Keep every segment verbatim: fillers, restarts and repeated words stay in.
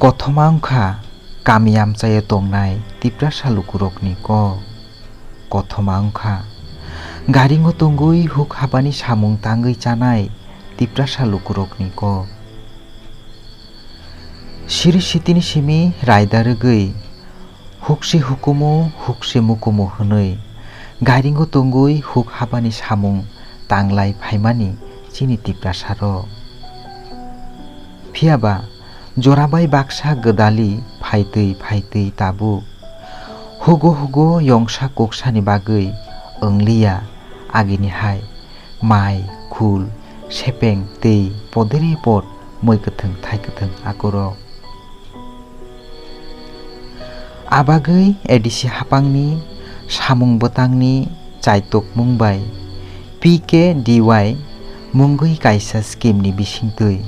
Kothoma wngkha kami amchaio tongnai Tiprasa lukurokni kok. Kothoma wngkha garingo tongwi huk habani samung tangwi chanai Tiprasa lukurokni kok. Siri sitini simi raida rwgwi hukse hukumu, hukse mukumu hwnwi garingo tongwi huk habani samung tanglai phaimani chini Tiprasarok. Phiyaba jorabai baksa gwdali phaitwi phaitwi tabuk hugo hugo yongsa koksani bagwi wngliya agini hai mai, khul, sepeng tei podere pod mui kwthwng thai kwthwng akorok. Abagwi A D C hapangni samung bwtangni chaitokmung bai P K D Y mungwi kaisa scheme ni bisingtwi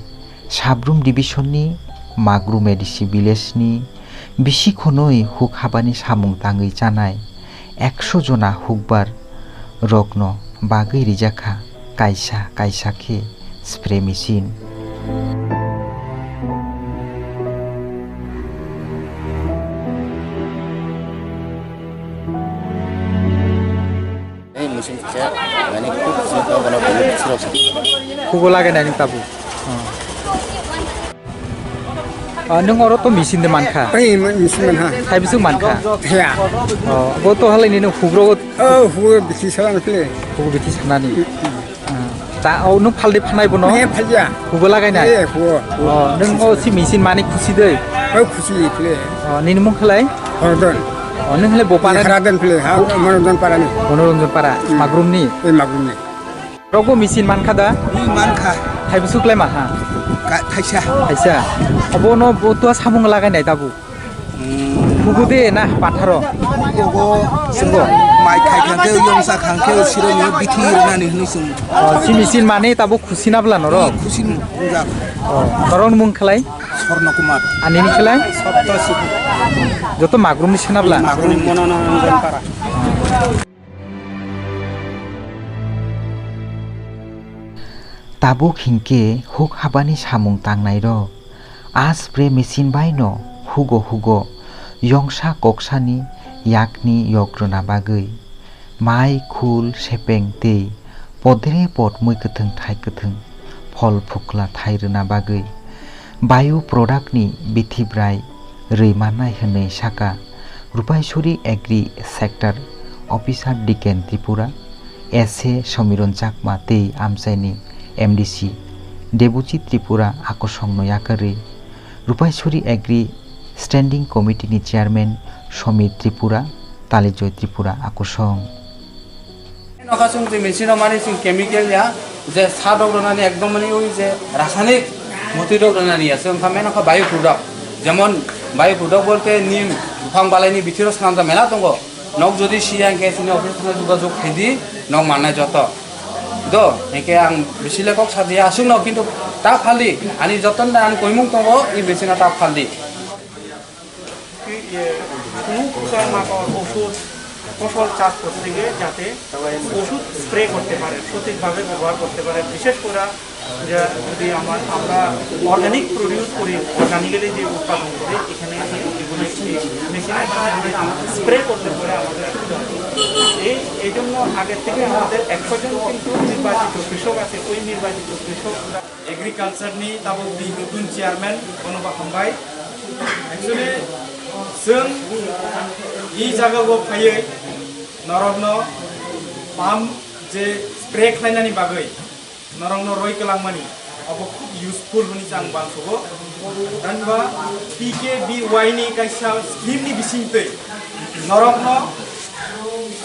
Sabrum division ni Magrum A D C village ni bisi khonwi huk habani samung tangwi chanai ekso jona hukbar rokno bagwi rijakha kaisa kaisa khe spray machine. Ei machine kisa, mane khub sini tong kono kono sirok. Hugo lagai nai tabuk. Ah, nwng oro to machine de mankha. Ei, ma-, machine mankha. Hai bising mankha. Ya. Oh, bo to halai nini hugro. Oh, hugo bisi sala nukle. Hugo bisi sanani. Ta o nwng phaldi phanai bono. Ne phalya. Hugo lagai nai. Eh, hugo. Oh, nwng o si machine mani khusi dei. Oh, khusi khle. Oh, nini mung khlai? Horodon. Oh, nwng khlai bo pana. Haradan khle, ha, Manoranjan para ni. Manoranjan para, Magrum ni. Eh, Magrum ni. Rogo machine mankha da? Ui, mankha. Hai bwswk lai maha? Ka-, thaisa. Thaisa. Obo no bo tua samung lagai nai tabuk. Hmm. Hugo de na patharo? Hugo. Sungo. Mai khai khangkhe, yongsa khangkhe, siro ni bithi rwnani hwnwi sung. Oh, si machine mane tabuk khusi na bla norok? Khusi nujak. Oh, norok mung khlai? Sorno Kumar. Ani ni khlai? Sapta Sukhi. Joto Magrum ni sena bla? Magrum ni. Mono no Ranjan para. Tabuk hinkhe huk habani samung tangnairok a spray machine baino hugo hugo yongsa koksani yakni yok rwna bagwi mai, khul, sepeng tei podre pod mui kwthwng thai kwthwng phol phukla thai rwna bagwi bio product ni bithi brai rwi mannai hwnwi saka Rupaisuri Agri Sector Officer Diken Tripura, S A Somiron Chakma tei amchaini M D C Debujit Tripura akosongno yakarwi Rupaisuri Agri Standing Committee ni Chairman Somir Tripura, Talijoy Tripura akosong. Nokha chwng je machine o mani chwng chemical ya, je sar rok rwnani ekdom mani ui je rasayanik moti rok rwnani ya, chwng kha meno kha bio product. Jemon bio product bolte nim buphang balai ni bithi rok swnam ja mela tongo. Nok jodi siya hingke sini office thana jogajog khaidi, nok mannai joto. Do, hingke ang bisi le kok sadia aswk no, kintu ta phaldi, ani joton da ani koimung tongo, i machine o ta phaldi. কি, ইয়ে, কোনো প্রকার মাকড় ওষুধ ফসল চাষ করতে গিয়ে যাতে ওষুধ স্প্রে করতে পারে, সঠিকভাবে ব্যবহার করতে পারে। বিশেষ করে যে যদি আমার, আমরা অর্গানিক প্রডিউস করি, অর্গানিক্যালি যে উৎপাদন করি, এখানে এগুলো একটি মেশিনের মাধ্যমে স্প্রে করতে পারে আমাদের সুবিধা হয়। এই, এই জন্য আগের থেকে আমাদের একশো জন কিন্তু নির্বাচিত কৃষক আছে, ওই নির্বাচিত কৃষকরা agriculture ni tabuk di nutun chairman bono bo hambai. Actually, chwng i jaga o phaiwi norokno pump je spray khlainani bagwi norokno roi kwlangmani obo khub useful hwnwi chang uansugo. Hwnba P K B Y ni kaisa scheme ni bisingtwi norokno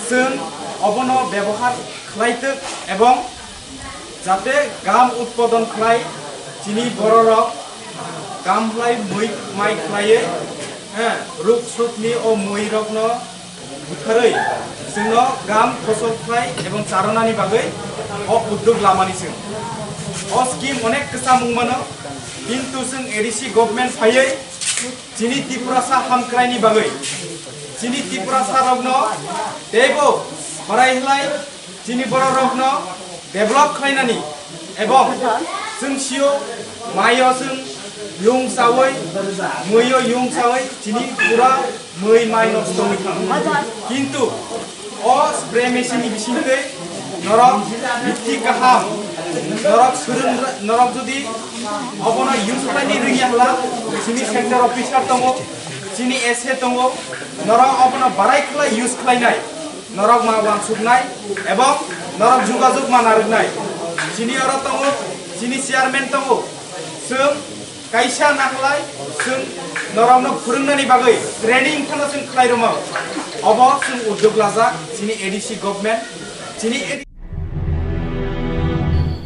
chwng obono bebohar khlaitwk ebong jate gam utpadon khlai chini bororok gam khlai mui mai khlaiwi, he, ruk sukni o mui rokno butharwi chwngno gam khosok khlai ebong charonani bagwi o uddog lamani chwng. O scheme onek kwcham wng mano, kintu chwng A D C government phaiwi chini Tiprasa hamkraini bagwi, chini Tiprasa rokno teibo barai khlai chini bororokno develop khlainani ebong chwng sio maio chwng Yung sawi, mwiyo yung sawi, chini pura mwi mai nosto wngwi thango. Kintu o spray machine ni bisingtwi norok bithi kaham, norok surun, norok jodi obono use khlaini rwngya hwla, chini sector officer tongo, chini S A tongo, norok obono barai khlai use khlainai, norok ma wansuknai ebong norok jugajug ma narwknai. Chini oro tongo, chini chairman tongo, chwng kaisa naklai, chwng norokno phwrwngnani bagwi training phano chwng khlai rwmao. Obo chwng uddog lajak chini A D C government, chini A D C.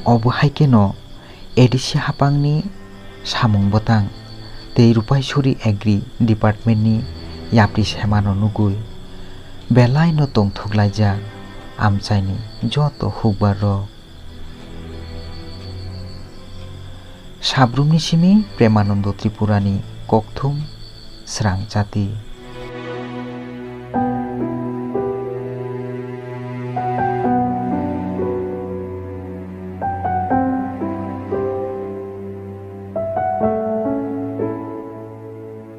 Obo hai kheno A D C hapangni samung bwtang tei Rupaisuri Agri Department ni yapri semano nugwi belai no tongthok laijak amchaini joto hukbar rok. Sabrumni simi Premanando Tripurani kokthum srang chati.